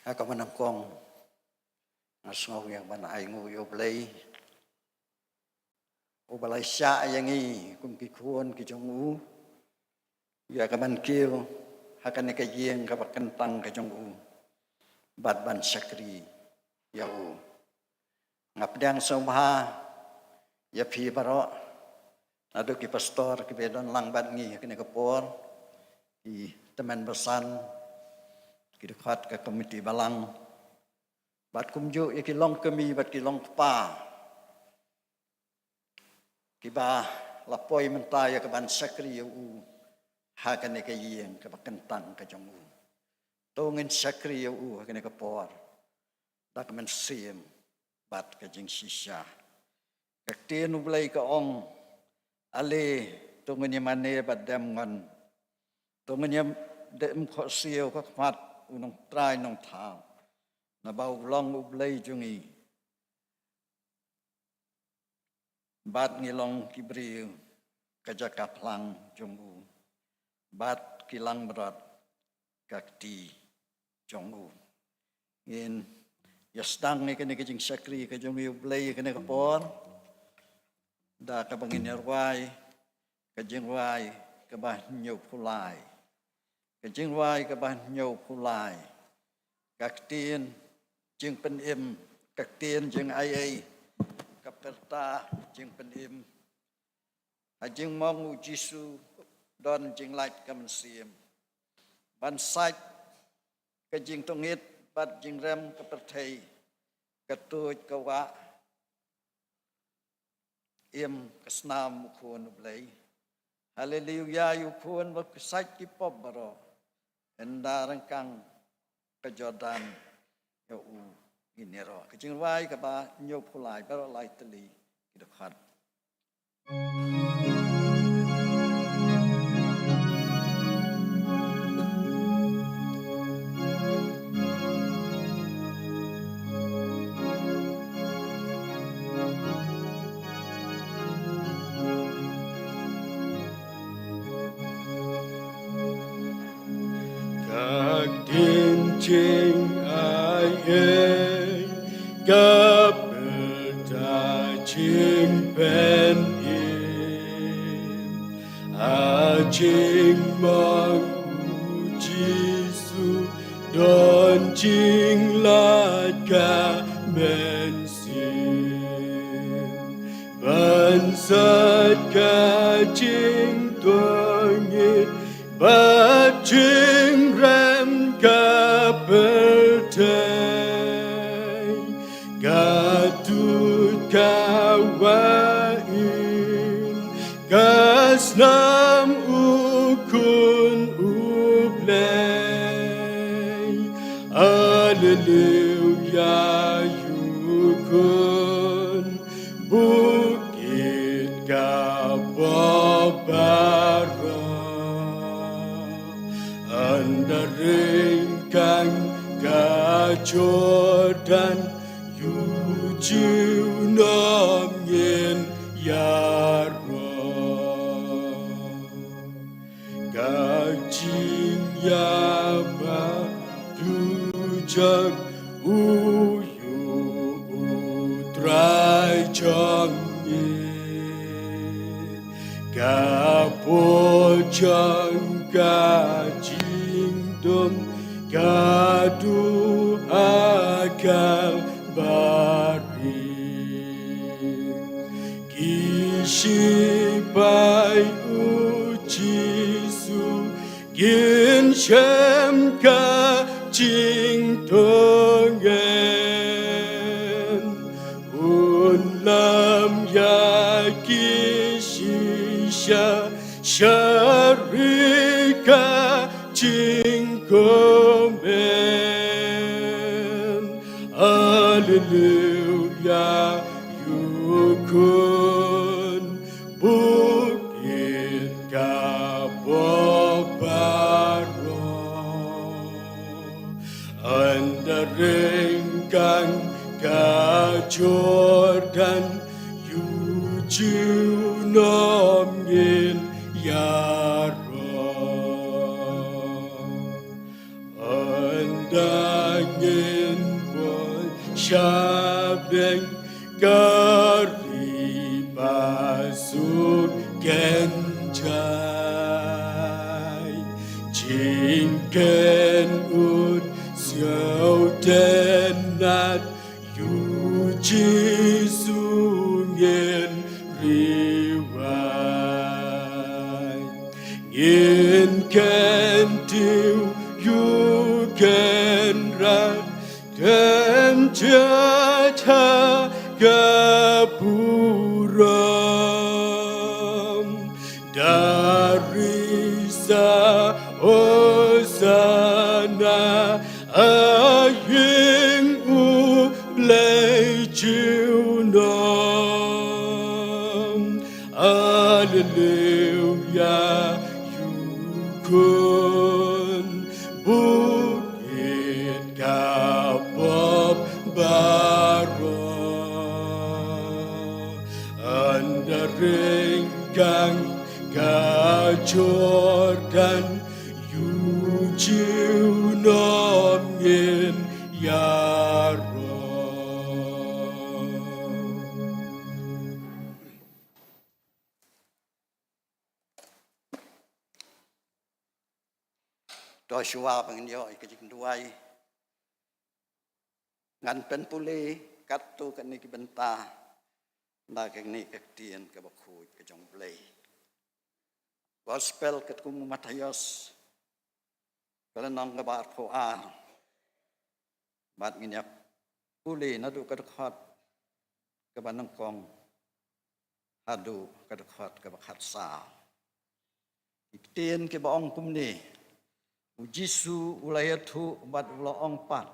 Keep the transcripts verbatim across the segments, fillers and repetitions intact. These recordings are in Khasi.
Ha kaba nyngkong nga sngew ïa ka ban ai nguh ïa U Blei uba la shah ïa ngi kum ki khun ki jong u ïa ka ban kiew ha kane ka ïing kaba kyntang ka jong u bad ban shakri ïa u. Nga pdiang sngewbha ïa phi baroh, naduh ki pastor kiba don lang bad ngi ha kane ka por, ki tymmen basan, ki dkhot ka komiti balang, bad kumjuh ïa ki longkmie bad ki longkpa kiba la poi mynta ïa ka ban shakri ïa u ha kane ka ïing kaba kyntang ka jong u. To ngin shakri ïa u ha kane ka por da ka mynsiem bad ka jingshisha. Ka ktien U Blei ka ong, ale to ngin ïa mane bad dem ngon, to ngin ïa dem khohsiew ka khmat U Nongtrai Nongthaw, naba u long U Blei jong ngi. Bad ngi long ki briew ka jaka phlang jong u, bad ki langbrot ka kti jong u. Ngin ïa sdang ïa kane ka jingshakri ka jong U Blei kane ka por da kaba ngin ïa rwai ka jingrwai kaba hynñiewphew lai. Ka jingrwai kaba hynñiewphew lai. Ka ktien jingpynim, ka ktien jingaiei, ka pyrta jingpynim. Ha jingmong U Jisu don jinglait ka mynsiem ban sait ka jingtngit bad jingrem ka pyrthei, ka tuid ka wah, im ka snam u Khun u Blei. Haleluya, ïa u Khun ba pynshait ki pop baroh. Ynda ryngkang ka Jordan ïa u ngin ïaroh. Ka jingrwai kaba hynñiewphew lai, baroh lai tylli ki dkhot. Ka ktien jingai ei, ka pyrta jingpynim. Ha jingmong u Jisu don jinglait ka mynsiem. Pynsait ka jingdonkit bad jingrem ka pyrthei. Ka tuid ka wah, im ka snam u Khun u Blei. Haleluya, ïa u Khun buh kit ka pop baroh. Ynda ryngkang ka Jordan, ïa u junom ngin ïaroh. Ka jingïabad dujok u ïa u Trai jong ngi. Ka pyrshang ka jingdum ka duh ha Kalbari. Ki shipai u Jisu kin shem ka jingtngen. Un lam ïa ki shisha sharika jingkmen. Haleluya, ïa u Khun buh kit ka pop baroh. Ynda ryngkang ka Jordan, ïa u junom ngin ïaroh. Ynda ngin bun sha bneng, ka ri ba suk kynjai. Jingkynnoh sngewtynnat, ïa u Jisu ngin riewai. Ngin kyntiew ïa u Kynrad, kynjat ha ka burom. Da ri sa Hosanna, ha ïing u Blei junom. Haleluya, ïa u Khun buh kit ka pop baroh. Ynda ryngkang ka Jordan, ïa u junom ngin ïaroh. To shuwa ba ngin ïoh ïa ka jingduwai, ngan pynpule katto katne ki bynta na kane ka ktien kaba khuid ka jong U Blei. Gospel katkum u Mathaios, ka lynnong kaba arphew ar, Bad ngin ïa pule naduh ka dkhot kaba nyngkong haduh ka dkhot kaba khatsaw. Ki ktien kiba ong kumne: U Jisu u la ïathuh bad u la ong pat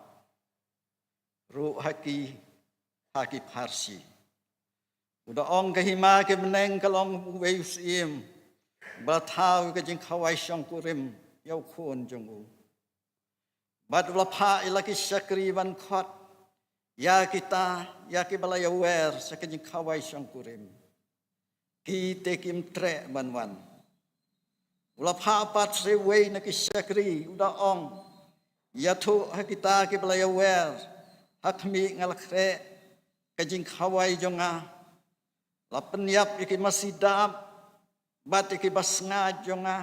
ruh ha ki, ha ki pharshi. U da ong: Ka hima ki bneng ka long uwei u syiem ba la thaw ïa ka jingkhawai shongkurim ïa u khun jong u. Bad u la phah ïa la ki shakri ban khot ïa kita, ïa kiba la ïawer sha ka jingkhawai shongkurim. Ki te kim treh ban wan. U la phah pat sha uwei na ki shakri, u da ong: Ïathuh ha kita kiba la ïawer ha khmih nga la khreh ka jingkhawai jong nga, la pynïap ïa ki masi dap bad ïa ki basngaid jong nga,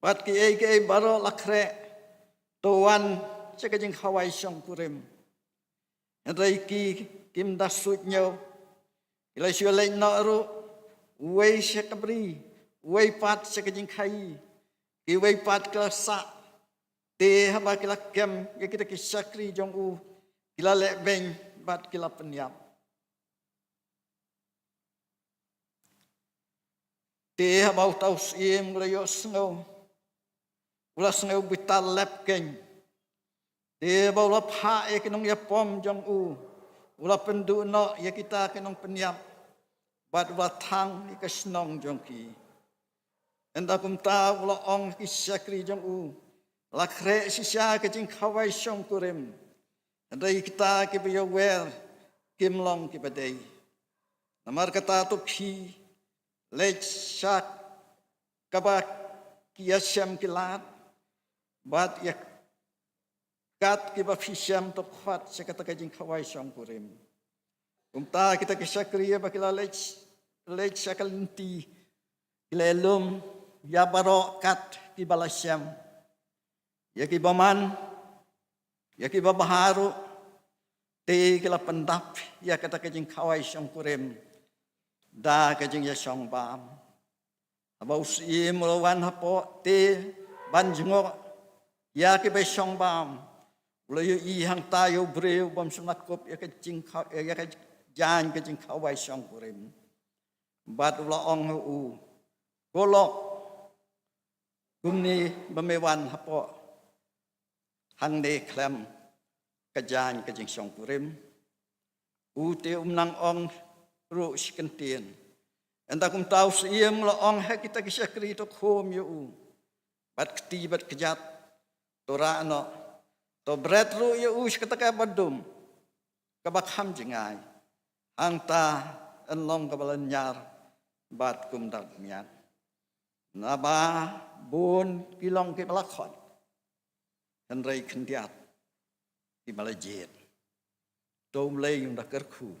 bad kiei kiei baroh la khreh, to wan sha ka jingkhawai shongkurim. Hynrei ki kim da suidñiew, ki la shu leit noh ruh, uwei sha ka bri, uwei pat sha ka jingkhaïi, kiwei pat ki la sah. Te haba ki la kem ïa kita ki shakri jong u, ki la leh beiñ bad ki la pynïap. Te haba uta u syiem u la ïohsngew, u la sngew bitar lep keiñ. Te haba u la phah ïa ki nongïapom jong u, u la pynduh noh ïa kita ki nongpynïap bad u la thang ïa ka shnong jong ki. Ynda kumta u la ong ha ki shakri jong u: La khreh shisha ka jingkhawai shongkurim, hynrei kita kiba ïawer kim long kiba dei. Namar kata to phi leit sha kaba ki ïashem ki lad, bad ïa kat kiba phi shem to khot sha kata ka jingkhawai shongkurim. Kumta kita ki shakri haba ki la leit, leit sha ka lynti, ki la lum ïa baroh kat kiba la shem, ïa kiba man, ïa kiba bha ruh. Te ki la pyndap ïa kata ka jingkhawai shongkurim da ka jingïashong bam. Haba u syiem u la wan hapoh te ban jngoh ïa kiba shong bam, u la ïohi hangta ïa u briew bym shym la kup ïa ka jingkha-, ïa ka jaiñ ka jingkhawai shongkurim. Bad u la ong ha u: Ko lok, kumne ba me wan hapoh hangne khlem ka jaiñ ka jingshongkurim? U te um nang ong ruh shi kyntien. Ynda kumta u syiem u la ong ha kita ki shakri: To khum ïa u bad kti bad kjat, to rah noh, to bret ruh ïa u sha kata kaba dum, kaba kham jngai. Hangta yn long kaba lynñiar bad kum da miat. Naba bun ki long kiba la khot, hynrei khyndiat kiba la jied. To U Blei un da kyrkhu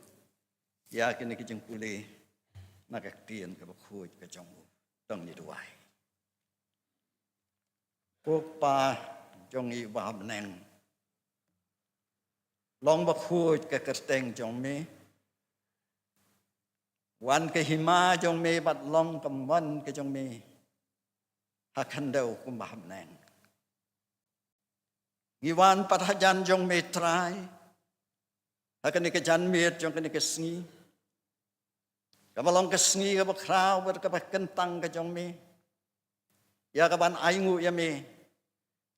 ïa kine ki jingpule na ka ktien kaba khuid ka jong u. To ngin ïa duwai. Ko Kpa jong ngi uba ha bneng, long bakhuid ka kyrteng jong me. Wan ka hima jong me bad long ka mon ka jong me ha khyndew kumba ha bneng. Ngi wan pat hajan jong me Trai ha kane ka janmiet jong kane ka sngi, kaba long ka sngi kaba khraw bad kaba kyntang ka jong me, ïa kaban ainguh ïa me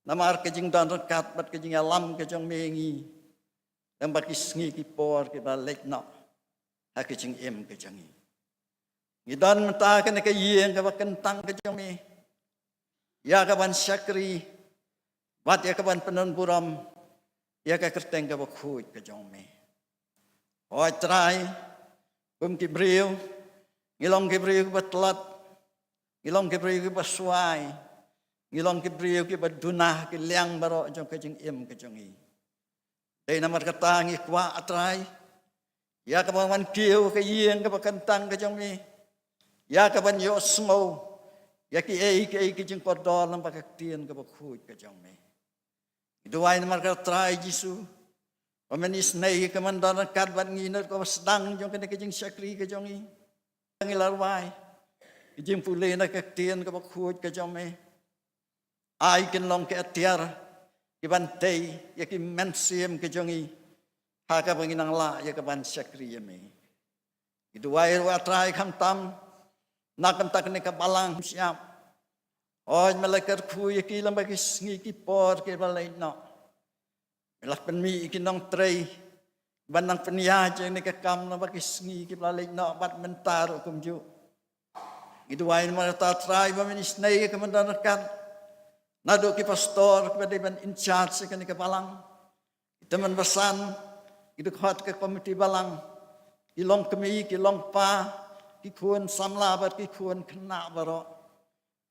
namar ka jingdon ryngkat bad ka jingïalam ka jong me ïa ngi lem bad ki sngi ki por kiba leit noh ha ka jingim ka jong ngi. Ngi don mynta ha kane ka ïing kaba kyntang ka jong me, ïa kaban shakri bad ïa kaban pyndonburom ïa ka kyrteng kaba khuid ka jong me. Hooid Trai, kum ki briew, ngi long ki briew kiba tlot, ngi long ki briew kiba swai, ngi long ki briew kiba duna ki liang baroh jong ka jingim ka jong ngi. Dei namar kata ngi kwah, ah Trai, ïa kaban wan kiew ha ka ïing kaba kyntang ka jong me, ïa kaban ïohsngew ïa kiei kiei ki jingkordor lyngba ka ktien kaba khuid ka jong me. Ngi duwai namar ka Trai Jisu, ba men isynei ïa kaban don ryngkat bad ngi na kaba sdang jong kane ka jingshakri ka jong ngi. Ngi la rwai ka jingpule na ka ktien kaba khuid ka jong me. Ai kin long ki atiar, ki ban tei ïa ki mynsiem ki jong ngi ha kaba ngi nang lah ïa ka ban shakri ïa me. Ngi duwai ruh, A Trai, khamtam na ka bynta kane ka balang shyiap. Hooid, me la kyrkhu ïa ki lyngba ki sngi ki por kiba la leit noh. Me la pynmih ïa ki nongtrei ban nang pynïaid ïa kane ka kam lyngba ki sngi kiba la leit noh bad mynta ruh kumjuh. Ngi duwai namar kata, A Trai, ba men isynei ïa ka ban don ryngkat naduh ki pastor kiba dei ban in charge ïa kane ka balang, ki tymmen basan, ki dkhot ka komiti balang, ki longkmie, ki longkpa, ki khun samla bad ki khun khynnah baroh.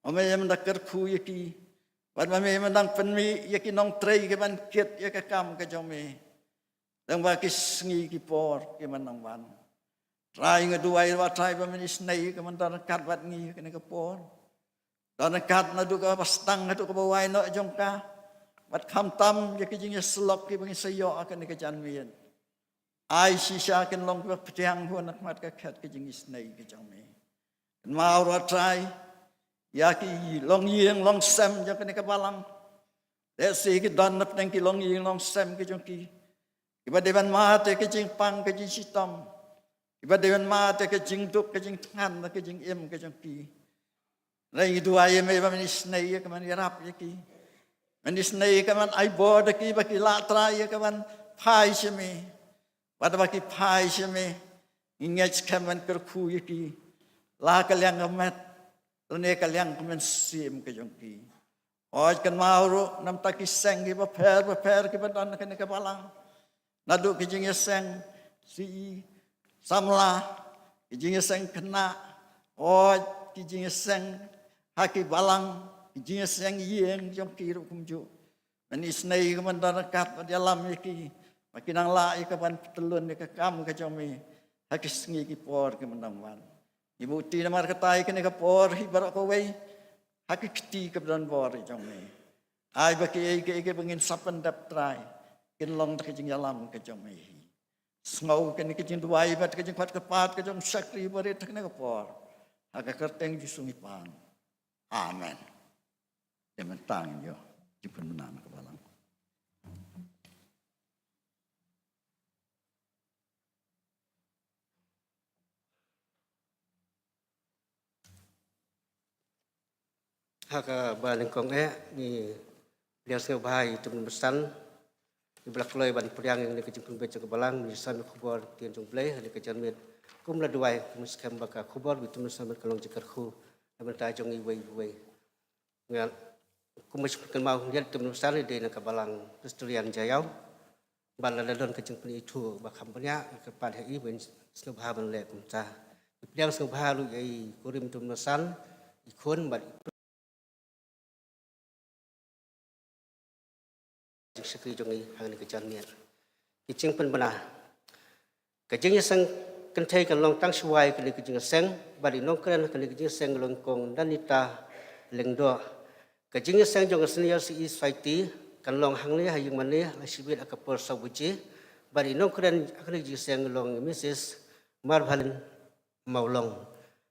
Ma me ym da kyrkhu ïa ki, bad ma me ym dang pynmih ïa ki nongtrei ki ban kit ïa ka kam ka jong me lyngba ki sngi ki por kiban nang wan. Trai, nga duwai ruh, A Trai, ba men isynei ïa ka ban don ryngkat bad ngi ha kane ka por. Don ryngkat naduh kaba sdang haduh kaba wai noh jong ka. Bad khamtam ïa ki jingïasyllok kiba ngi sa ïoh ha kane ka janmiet. Ai shisha kin long kiba pdiang ha khmat ka khet ka jingisynei ka jong me. Kynmaw ruh, A Trai, ïa ki longïing longsem jong kane ka balang. Lehse ki don na pdeng ki longïing longsem ki jong ki, kiba dei ban mad ïa ka jingpang ka jingshitom, kiba dei ban mad ïa ka jingduk ka jingthngan ka jingim ka jong ki. Ngi duwai ïa me ba men isynei ïa ka ban ïarap ïa ki. Men isynei ïa ka ban ai bor da ki ba ki lah, Trai, ïa ka ban phai sha me. Bad ba ki phai sha me, ngi ngeit skhem ban kyrkhu ïa ki la ka liang ka met lane ka liang ka mynsiem ka jong ki. Hooid, kynmaw ruh namar ki seng kiba pher bapher kiba don ha kane ka balang. Naduh ki jingïaseng shi samla, ki jingïaseng khynnah, hooid, ki jingïaseng ha ki balang, ki jingïaseng ïing jong ki ruh kumjuh. Men isynei ïa ka ban don ryngkat bad ïalam ïa ki ba kin nang lah ïa ka ban pyntylun ïa ka kam ka jong me ha ki sngi ki por kiban nang wan. Ngi buh kti namar kata ïa kane ka por hi baroh kawei ha ki kti kiba don bor jong me. Ai ba kiei kiei kiba ngin sa pyndep, Trai, kin long da ka jingïalam ka jong me hi. Sngew kane ka jingduwai bad ka jingkhuid kyrpad ka jong u shakri barit ha kane ka por, ha ka kyrteng Jisu ngi pan. Amen. Te mynta ngin ïoh jingpynbna na ka balang. Ha kaba nyngkong eh, ngi pdiang sngewbha ïa i Tymmen Basan, iba la kloi ban pdiang ïa kane ka jingpynbeit jong ka balang, ngi sam ïa ka khubor ktien jong U Blei ha kane ka janmiet. Kum la duwai, kum skhem ba ka khubor ba i Tymmen Basan kan long jingkyrkhu na bynta jong iwei pa iwei. Nga, kum ba shu kynmaw, ngi ïa i Tymmen Basan i dei na ka balang Presbyterian Jaïaw. Bad lada don ka jingpynithuh ba kham bniah, ngi kyrpad ha i ban sngewbha ban leh kumta. Ngi pdiang sngewbha ruh ïa i kurim Tymmen Basan, i khun bad i jingshakri jong i ha kane ka janmiet. Ki jingpynbna. Ka jingïaseng kynthei kan long tang shuwa ïa kane ka jingïaseng, bad i nongkren ha kane ka jingïaseng kan long i Kong Danita Lyngdoh. Ka jingïaseng jong ka Senior C E Society kan long hangne ha ïingmane, la shibit ha ka por saw baje, bad i nongkren ha kane ka jingïaseng kan long i Missus Marvalin Mawlong.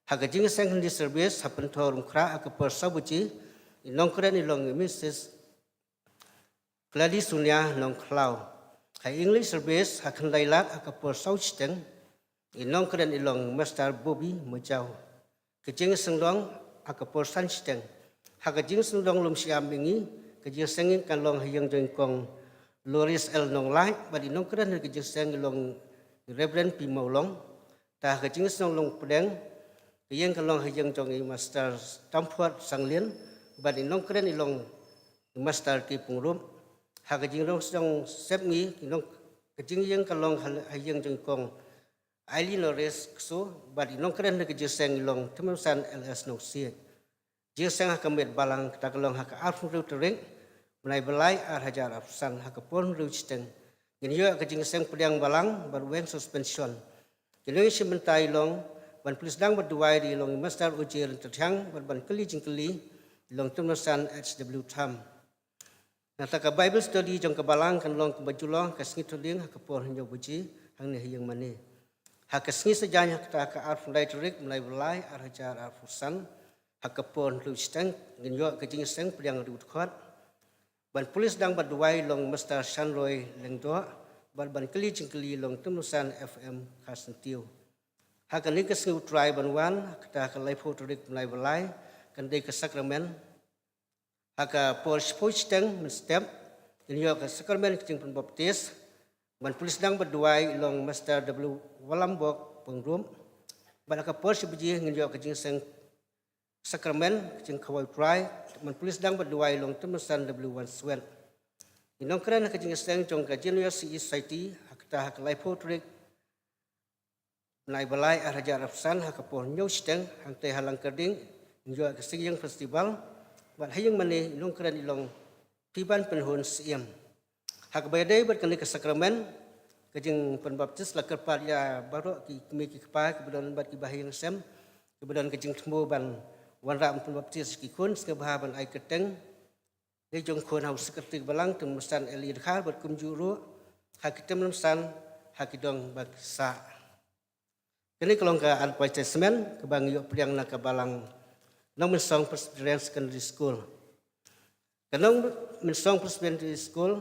Ha ka jingïaseng Hindi service ha Pynthorumkhrah ha ka por saw baje, i nongkren i long i Missus Gladys Sunia Nongkhlaw. Ha English service ha Khyndailad ha ka por saw shiteng, i nongkren i long Master Bobby Majaw. Ka jingïaseng long ha ka por san shiteng. Ha ka jingïaseng long lum shyiap mihngi, ka jingïaseng kan long ha ïing jong i Kong Loris L Nonglait, bad i nongkren ha ka jingïaseng i long i Reverend P Mawlong. Te ha ka jingïaseng long pdeng, ka ïing kan long ha ïing jong i Master Stamford Sanglen, bad i nongkren i long i Master T Pyngrope. Ha ka jingïaseng sepngi, i nong, ka jingïing kan long ha, ha ïing jong i Kong Aileen Norris Kso, bad i nongkren ha ka jingïaseng i long Tymmen Basan L S Nongsiej. Jingïaseng ha ka miet balang kata ka long ha ka arphew hynriew tarik, bnai ba lai ar hajar arphew san ha ka por hynriew shiteng. Ngin ïoh ka jingïaseng pdiang balang bad weng suspension. Ki nongïashim bynta i long ban plie sdang bad duwai da i long i Master Ojir Tyrthiang bad ban kylli jingkylli i long Tymmen Basan H W Tham. Nangta ka Bible study jong ka balang kan long kumba ju long ha ka sngi Thohdieng ha ka por hynñiew baje hangne ha ïingmane. Ha ka sngi Saitjaiñ ha kata ka arphew lai tarik bnai ba lai ar hajar arphew san ha ka por hynriew shiteng ngin ïoh ka jingïaseng pdiang riewdkhot. Ban pule sdang bad duwai long Mister Shanroy Lyngdoh, bad ban kylli jingkylli long Tymrsan F M Kharsyntiew. Ha kane ka sngi u trai ban wan, ha kata ka laiphew tarik bnai ba lai, kan dei ka sakramen. Ha ka por shiphew shiteng mynstep, ngin ïoh ka sakramen ka jingpynbaptis. Ban pule sdang bad duwai long Mister W Walambok Pyngrope. Bad ha ka por shi baje ngin ïoh ka jingïaseng sakramen ka jingkhawai u trai. Ban pule sdang bad duwai long Tymrsan W Wanswet. Ngin ïong kren ha ka jingïaseng jong ka Junior C E Society, ha kata ha ka laiphew tarik bnai ba lai, ar hajar arphew san, ha ka por hynñiew shiteng, hangtei ha Langkyrding, ngin ïoh ka Sing Ïing Festival. Bad ha ïing mane, ngin ïong kren i long Phiban Pynhun Syiem. Ha kaba ïadei bad kane ka sakramen, ka jingpynbaptis la kyrpad ïa baroh ki kmie ki kpa, kiba don bad kiba ha ïing ha sem, kiba don ka jingthmu ban wanrah ban pynbaptis ki khun, sngewbha ban ai kyrteng. Dei jong khun ha u Secretary ka Balang, Tymrsan Eli Dkhar, bad kumjuh ruh ha ki Tymrsan, ha ki dong ba ki sah. Kane ka long ka Advice Statement kaba ngi ïoh pdiang na ka Balang Nongmynsong Presbyterian Secondary School. Ka Nongmynsong Presbyterian School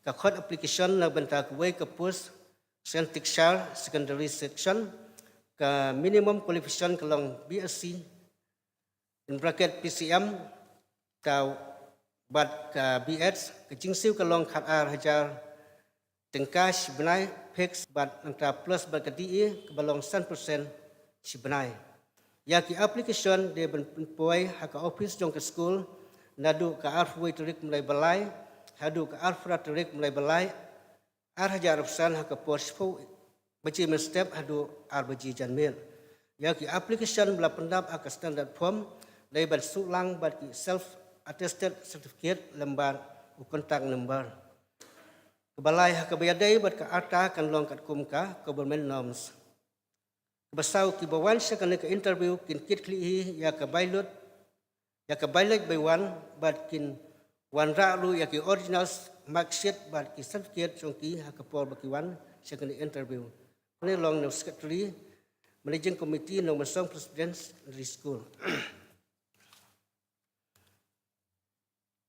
ka khot application na bynta kawei ka post Science Teacher Secondary Section. Ka minimum qualification ka long B Sc, in bracket P C M, ka bad ka B Ed, ka jingsiew ka long khatar hajar tyngka shi bnai fix, bad nangta plus bad ka D A kaba long san percent shi bnai. Ïa ki application dei ban pynpoi ha ka office jong ka school naduh ka arphew wei tarik bnai ba lai haduh ka arphew phra tarik bnai ba lai, ar hajar arphew san, ha ka por shiphew baje mynstep haduh ar baje janmiet. Ïa ki application ba la pyndap ha ka standard form dei ban suh lang bad ki self attested certificate lem bad u contact number. Kaba lai, ha kaba ïadei bad ka rta, kan long katkum ka government norms. Kaba saw, kiba wan sha kane ka interview kin kit khlieh hi ïa ka ballot, ïa ka ballot bai wan, bad kin wanrah ruh ïa ki original marksheet bad ki certificate jong ki ha ka por ba ki wan sha kane interview. Kane long na u Secretary Managing Committee Nongmynsong Presbyterian Secondary School.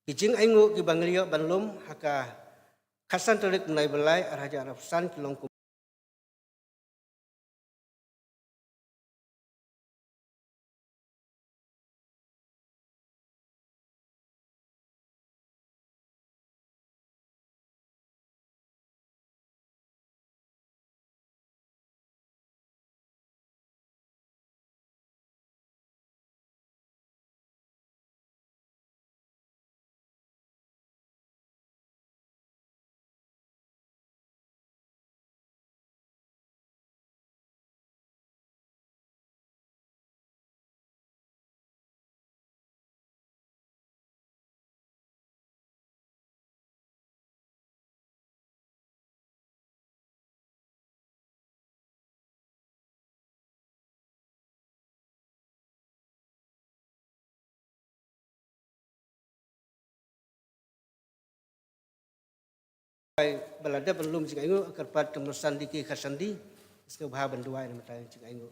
Ki jingainguh kiba ngi la ïoh ban lum ha ka khatsan tarik bnai ba lai, ar hajar arphew san, ki long kum Ba la dep ban lum jingainguh, kyrpad Tymrsan D K Kharsandi, sngewbha ban duwai na ka bynta jingainguh.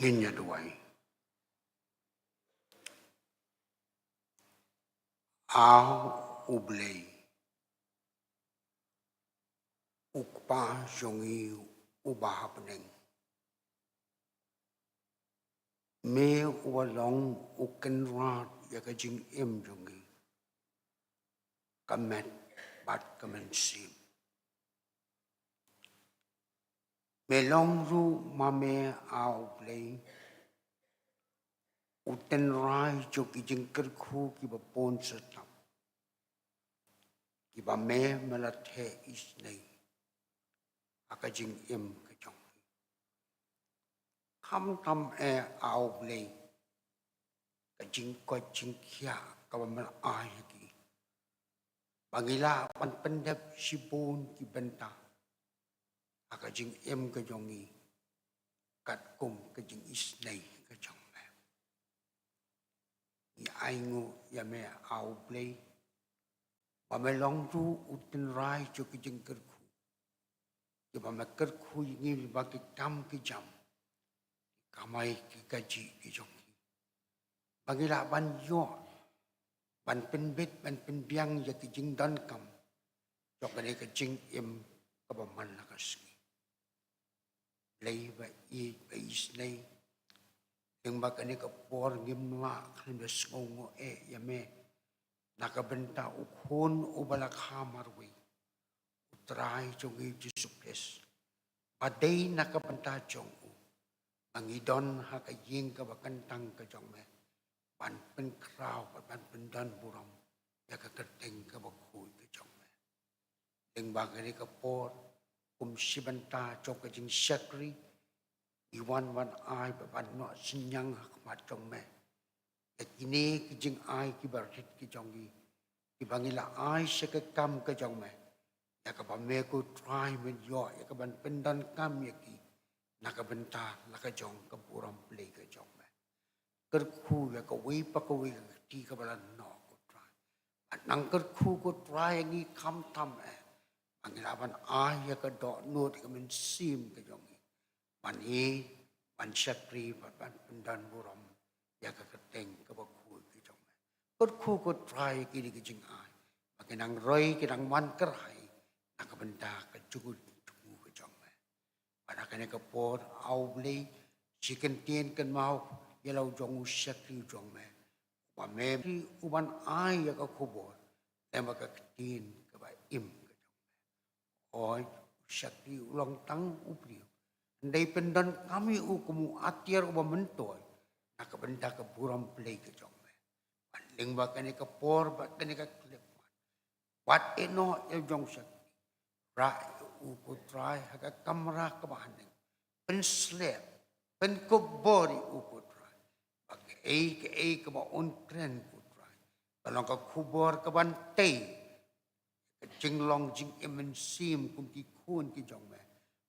Ngin ïa duwai. Aw U Blei, U Kpa jong ngi uba ha bneng. Me uba long u kynrad ïa ka jingim jong ngi, ka met bad ka mynsiem. Me long ruh ma me, Aw U Blei, u tynrai jong ki jingkyrkhu kiba bun shatap, kiba me, me la theh isynei ha ka jingim ka jong ngi. Khamtam eh, Aw U Blei, ka jingkoit jingkhiah kaba me la ai ha ki, ba ngi lah ban pyndep shibun ki bynta ha ka jingim ka jong ngi, katkum ka jingisynei ka jong me. Ngi ainguh ïa me, Aw U Blei, ba me long ruh u tynrai jong ki jingkyrkhu, kiba me kyrkhu ïa ngi lyngba ki kam ki jam, ki kamai ki kajih ki jong ngi, ba ngi lah ban ïoh ban pynbit ban pynbiang ïa ki jingdonkam jong kane ka jingim kaba man la ka sngi. Blei ba ïeit ba isynei, lyngba kane ka por ngim lah khlem da sngewnguh eh ïa me na ka bynta u Khun uba la kha marwei, U Trai jong ngi Jisu Khrist, ba dei na ka bynta jong u ba ngi don ha ka ïing kaba kyntang ka jong me, ban pynkhraw bad ban pyndon burom ïa ka kyrteng kaba khuid ka jong me. Lyngba kane ka por, kum shi bynta jong ka jingshakri, ngi wan ban ai bad ban noh synñiang ha khmat jong me ïa kine ki jingai kiba rit ki jong ngi, kiba ngi la ai sha ka kam ka jong me, ïa kaba me ko Trai men ïoh ïa kaban pyndonkam ïa ki na ka bynta la ka jong ka burom Blei ka jong me. Kyrkhu ïa kawei pa kawei ka kti kaba la noh, ko Trai. Bad nang kyrkhu, ko Trai, ïa ngi khamtam eh ba ngi lah ban ai ïa ka dohnud, ïa ka mynsiem ka jong ngi, ban ïeit, ban shakri bad ban pyndon burom ïa ka kyrteng kaba khuid ka jong me. Kyrkhu, ko Trai, ïa kine ki jingai, ba kin nang roi, kin nang wan kyrhai na ka bynta ka jingud jong ka jong me. Bad ha kane ka por, Aw Blei, shi kyntien kynmaw ïa la u jong u shakri u jong me, uba me u ban ai ïa ka khubor lem bad ka ktien kaba im ka jong me. Hooid, u shakri u long tang u briew, hynrei pyndonkam ïa u kum u atiar uba myntoi na ka bynta ka burom Blei ka jong me. Bad lyngba kane ka por bad kane ka khyllipmat, wat ïehnoh ïa u jong u shakri, rah ïa u, ko Trai, ha ka kamra kaba haneng. Pynsleh, pynkupbor ïa u, ko Trai, ba kaei kaei kaba un kren, ko Trai, kan long ka khubor kaban tei ka jinglong jingim mynsiem kum ki khun ki jong me,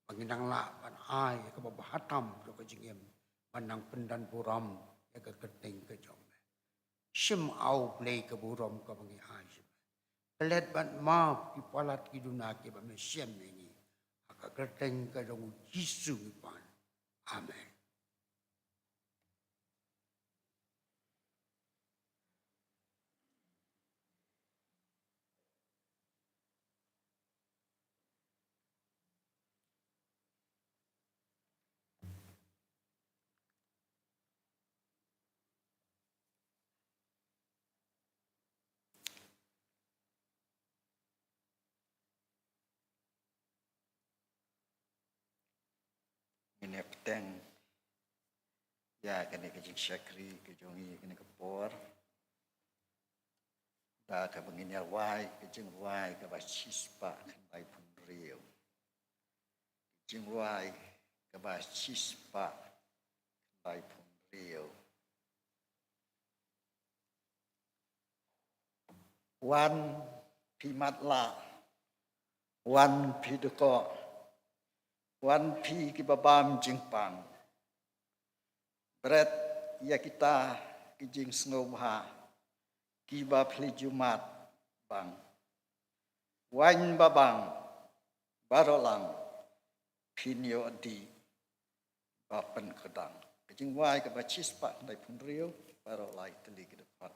ba ngin nang lah ban ai ïa kaba bha tam jong ka jingim, ban nang pyndon burom ïa ka kyrteng ka jong me. Shim, Aw Blei, ka burom kaba ngi ai sha me. Klet bad map ki palat ki duna kiba me shem ïa ngi, ha ka kyrteng ka jong u Jisu ngi pan. Amen. Ngin ïa bteng ïa kane ka jingshakri ka jong ngi kane ka por, da kaba ngin ïa rwai ka jingrwai kaba shispah khyndai phew hynriew. Ka jingrwai kaba shispah khyndai phew hynriew. Wan phi matlah, wan phi dkoh, wan phi kiba bam jingpang. Bret ïa kita ki jingsngewbha kiba phi la ju mad bang. Waiñ ba bang baroh lang phin ïoh dih ba pynkhiah. Ka jingwai kaba shispah khyndai phew hynriew, baroh lai tylli ki dkhot.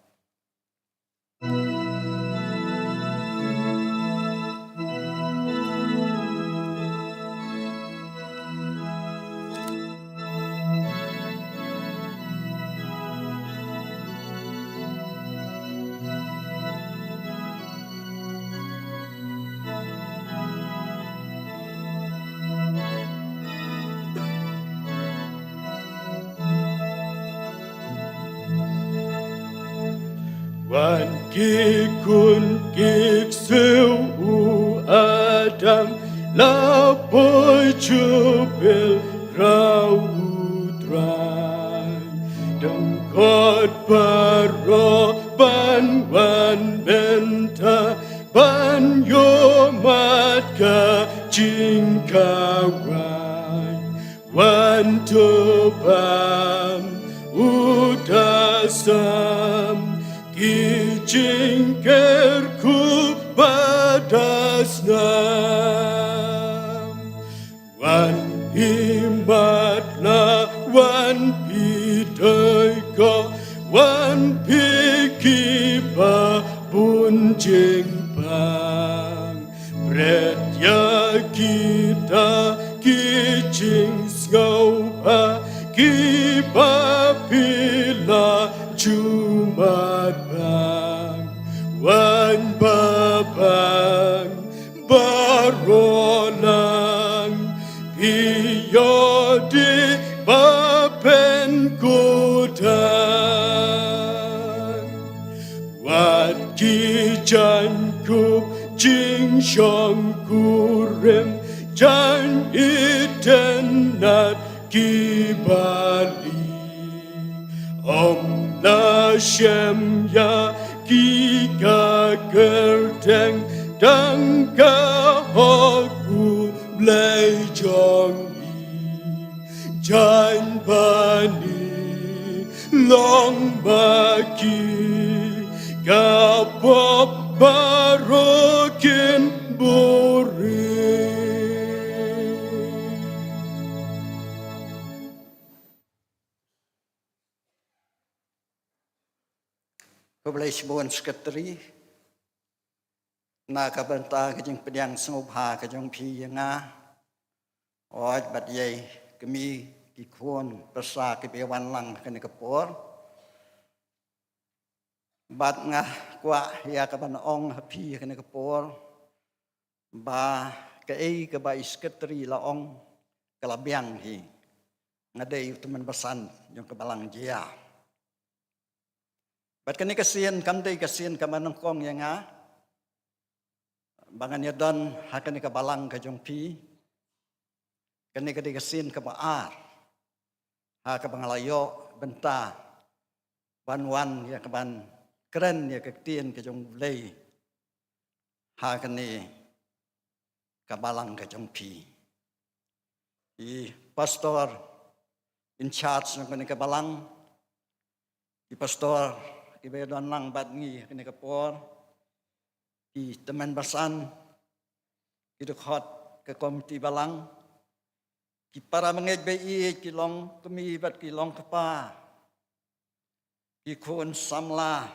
Wan ki khun ki ksiew u Adam, la poi jubel rau u Trai. Dang khot baroh ban wan mynta, ban ïohmad ka jingkhawai. Wan to bam u da sam, ki jingkyrkhu ba da snam. Wan phi matlah, wan phi dei koh, wan phi ki ba bun jingpang. Bret ïa kita ki jingsngewbha ki ba phi la ju mat bang. Wan ba bang baroh lang, phi ïoh dih ba pynkhuid. Wat ki jaiñkup jingshongkurim, jaiñ itynnad ki bali. Ym lah shem ïa ki ka kyrteng, tang ka hok U Blei jong ngi. Jaiñ bani long ba ki ka pop baroh kin buhrieh. Khublei shibun Secretary, na ka bynta ka jingpdiang sngewbha ka jong phi ïa nga. Oi, bad ïa i kmie ki khun pyrsa kiba wan lang ha kane ka por. Bad nga kwah ïa kaban ong ha phi ha kane ka por, ba kaei kaba i Secretary la ong ka la biang hi. Nga dei u tymmen basan jong ka balang jia. Bad kane ka sien kam dei ka sien kaba nyngkong ïa nga ba ngan ïadon ha kane ka balang ka jong phi. Kane ka dei ka sien kaba ar ha kaba nga la ïoh bynta ban wan ïa kaban kren ïa ka ktien ka jong U Blei ha kane ka balang ka jong phi. I pastor in charge jong kane ka balang, i pastor kiba ïadon lang bad ngi ha kane ka por, ki tymmen basan, ki dkhot ka komiti balang, ki para bangeit ba ïeit, ki longkmie bad ki longkpa, ki khun samla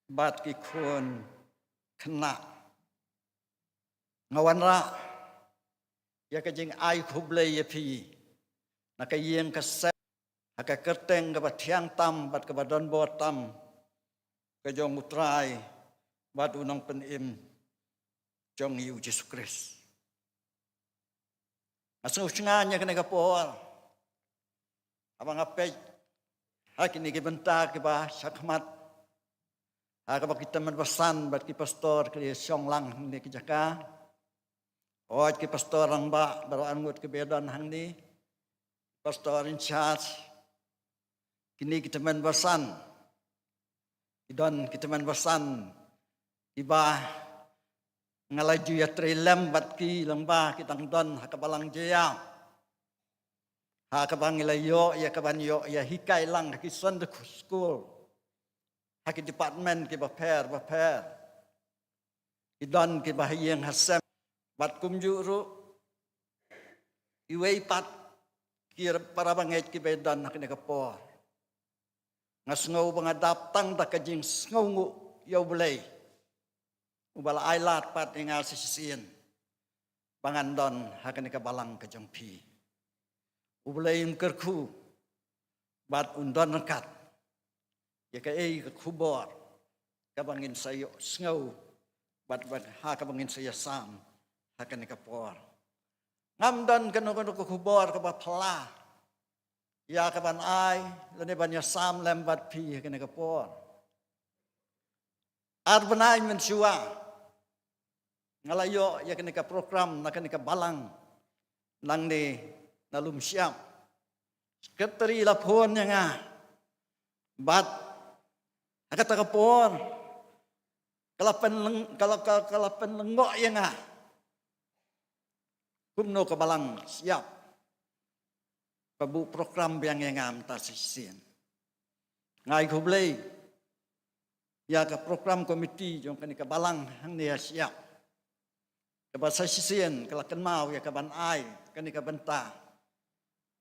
bad ki khun khynnah. Nga wanrah ïa ka jingai khublei ïa phi na ka ïing ka sem ha ka kyrteng kaba thiang tam bad kaba donbor tam ka jong U Trai bad U Nongpynim jong ngi U Jisu Khrist. Nga sngewsngaiñ ïa kane ka por haba nga peit ha kine ki bynta kiba shakhmat, ha kaba ki tymmen basan bad ki pastor ki la shong lang hangne ki jaka. Oi, ki pastor rangbah baroh arngut kiba ïadon hangne, pastor in charge, kine ki tymmen basan, ki don ki tymmen basan kiba nga la ju ïatrei lem bad ki lyngba ki dang don ha ka balang jia, ha kaba ngi la ïoh ïa kaban ïoh ïahikai lang ha ki Sunday school, ha ki department kiba pher bapher. Ki don kiba ha ïing ha sem bad kumjuh ruh iwei pat ki para bangeit kiba don ha kane ka por. Nga sngew ba nga dap tang da ka jingsngewnguh ïa U Blei uba la ai lad pat ïa nga sa shisien ba ngan don ha kane ka balang ka jong phi. U Blei un kyrkhu bad un don ryngkat ïa kaei ka khubor kaba ngin sa ïohsngew bad, bad ha kaba ngin sa ïasam ha kane ka por. Ngam don kano kano ka khubor kaba phylla ïa ka ban ai lane ban ïasam lem bad phi ha kane ka por. Ar bnai mynshuwa nga la ïoh ïa kane ka program na kane ka balang nangne na Lumshyiap. Secretary la phone ïa nga bad ha kata ka por ka la pynleng-, ka la, ka, ka la pynlyngngoh ïa nga kumno ka balang shyiap ka buh program biang ïa nga mynta shisien. Nga ai khublei ïa ka program committee jong kane ka balang hangne ha shyiap kaba sa shisien ka la kynmaw ïa ka ban ai kane ka bynta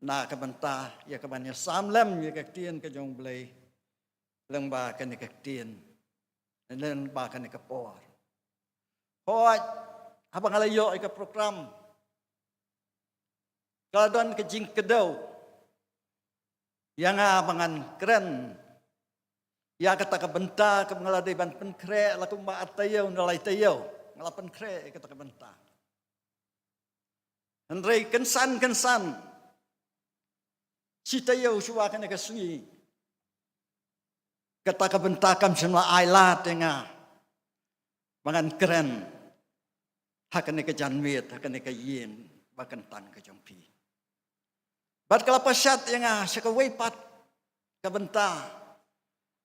na ka bynta ïa ka ban ïasam lem ïa ka ktien ka jong U Blei lyngba kane ka ktien, lyngba kane ka por. Hooid, haba nga la ïoh ïa ka program ka la don ka jingkdew ïa nga ba ngan kren ïa kata ka bynta kaba nga la dei ban pynkhreh la kumba ar taïew ne lai taïew nga la pynkhreh ïa kata ka bynta. Hynrei kynsan kynsan shi taïew shuwa kane ka sngi kata ka bynta kam shym la ai lad ïa nga ba ngan kren ha kane ka janmiet, ha kane ka ïing ba kyntang ka jong phi. Bad ka la pashat ïa nga sha kawei pat ka bynta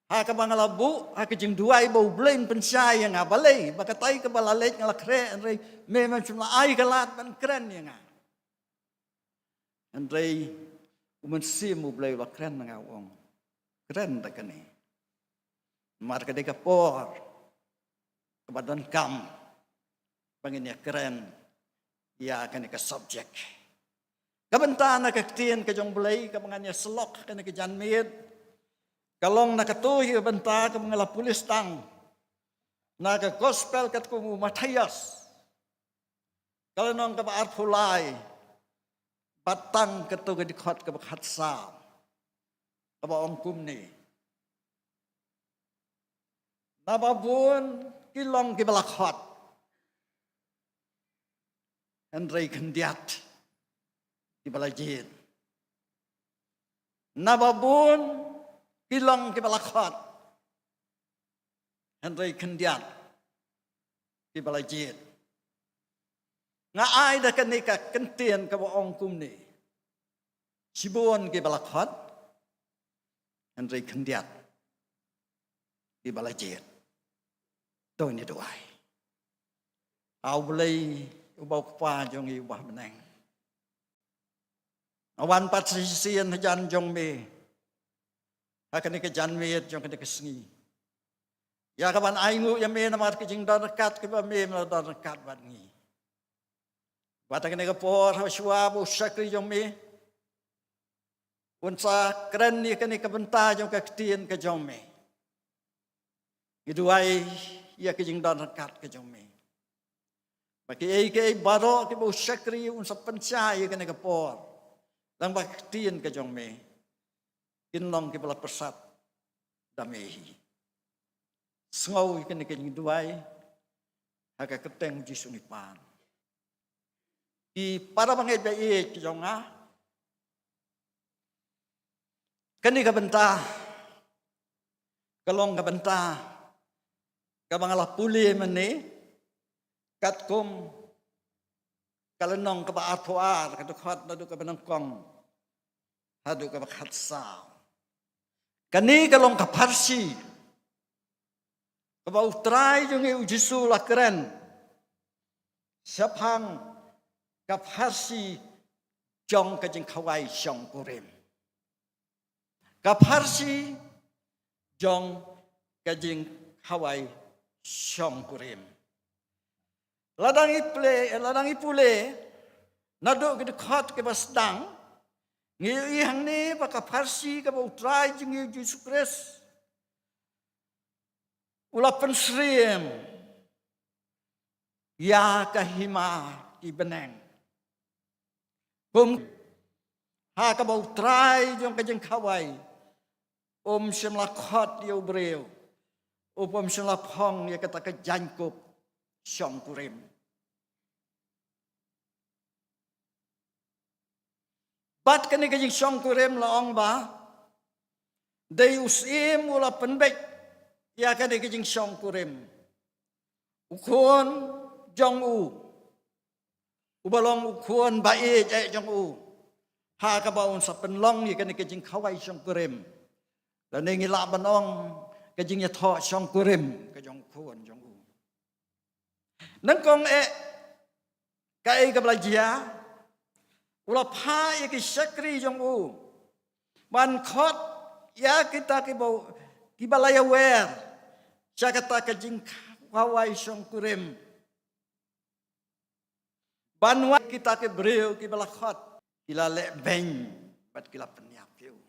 ha kaba nga la buh ha ka jingduwai ba U Blei un pynshai ïa nga, balei ba katai kaba la leit nga la khreh, hynrei me, me shym la ai ka lad ban kren ïa nga. Hynrei U Mynsiem U Blei u la kren ïa nga, u ong, kren da kane. Namar ka dei ka por kaba donkam ba ngin ïa kren ïa kane ka subject. Ka bynta na ka ktien ka jong U Blei kaba ngan ïa syllok kane ka janmiet ka long na kato hi ka bynta kaba nga la pule tang na ka gospel katkum u Mathaios, ka lynnong kaba arphew lai, bad tang kato ka dkhot kaba khatsaw, kaba ong kumne. Naba bun ki long kiba la khot, hynrei khyndiat kiba la jied. Naba bun ki long kiba la khot, hynrei khyndiat kiba la jied. Nga ai da kane ka kyntien kaba ong kumne. Shibun kiba la khot, hynrei khyndiat kiba la jied. To ngin ïa duwai. A U Blei uba u Kpa jong ngi uba ha bneng, nga wan pat sa shisien hajan jong me ha kane ka janmiet jong kane ka sngi ïa ka ban ainguh ïa me namar ka jingdon ryngkat kaba me, me la don ryngkat bad ngi. Bad ha kane ka por haba shuwa ba u shakri jong me un sa kren ïa kane ka bynta jong ka ktien ka jong me, ngi duwai ïa ka jingdon ryngkat ka jong me ba kiei kiei baroh kiba u shakri un sa pynshai ïa kane ka por lyngba ka ktien ka jong me, kin long kiba la pyrsad da me hi. Sngew ïa kane ka jingduwai ha ka kyrteng U Jisu ngi pan. Ki para bangeit ba ïeit ki jong nga, kane ka bynta ka long ka bynta kaba nga la pule mynne katkum ka lynnong kaba arphew ar, ka dkhot naduh kaba nyngkong haduh kaba khatsaw. Kane ka long ka pharshi kaba U Trai jong ngi U Jisu u la kren shaphang ka pharshi jong ka jingkhawai shongkurim. Ka pharshi jong ka jingkhawai shongkurim. Lada ngi pule, lada ngi pule naduh ki dkhot kiba sdang, Ngi ïohi hangne ba ka pharshi kaba U Trai jong ngi U Jisu Khrist u la pynsyriem ïa ka hima ki bneng. Kum ha kaba U Trai jong ka jingkhawai um shym la khot ïa u briew, um shym la phong ïa kata ka jaiñkup shongkurim. Bad kane ka jingshongkurim la ong ba dei u Syiem u la pynbeit ïa kane ka jingshongkurim. U Khun jong u, uba long u Khun ba ïeit eh jong u, ha kaba un sa pynlong ïa kane ka jingkhawai shongkurim. Lane ngi lah ban ong ka jingïathoh shongkurim ka jong u Khun jong u. Nyngkong eh kaei kaba la jia, u la phah ïa ki shakri jong u ban khot ïa kita kiba, kiba la ïawer sha kata ka jingkhawai shongkurim. Ban wan kita ki briew kiba la khot, ki la leh beiñ bad ki la pynïap ïa u.